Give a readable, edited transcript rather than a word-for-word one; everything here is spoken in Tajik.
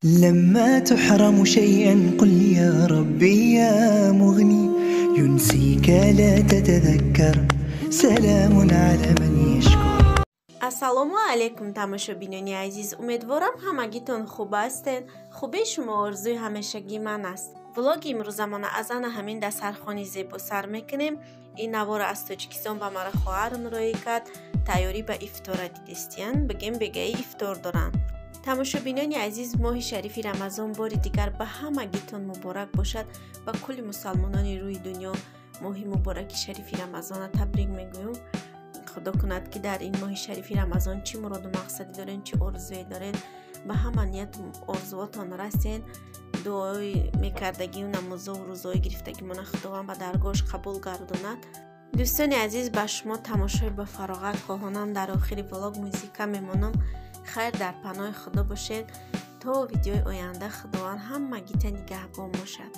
لما تحرم شيئا قل يا ربي يا مغني ينسيك لا تتذكر سلام على من يشكر. Ассалому алайкум, тамошобинони азиз. Умедворам, ҳамагитон хуб ҳастед. Хубии шумо орзуи ҳамешагии ман аст. Влоги имрӯзамона аз ана ҳамин дастархони зебо сар мекунем. Ин наворо аз Тоҷикистон ба мара хоҳарам роӣ кард. Тайёрӣ ба ифтора дидистиян, бигем, бегаи ифтор доранд. Тамошобинони азиз, моҳи шарифи Рамазон бори дигар ба ҳамагитон муборак бошад. Ба кулли мусалмонони рӯи дунё моҳи мубораки шарифи Рамазона табрик мегӯем. Худо кунад, ки дар ин моҳи шарифи Рамазон чӣ муроду мақсаде дорен, чӣ орзуе дорен, ба ҳама нияту орзуотон расен. Дуои мекардагию намозову рӯзои гирифтагимона Худованд ба даргоҳаш қабул гардонад. Дӯстони азиз, ба шумо тамошои ба фароғат хоҳонам. Дар охири влог музика мемонам. Хайр, дар паноҳи Худо бошед то видеои оянда. Худованд ҳамагита нигаҳбон бошад.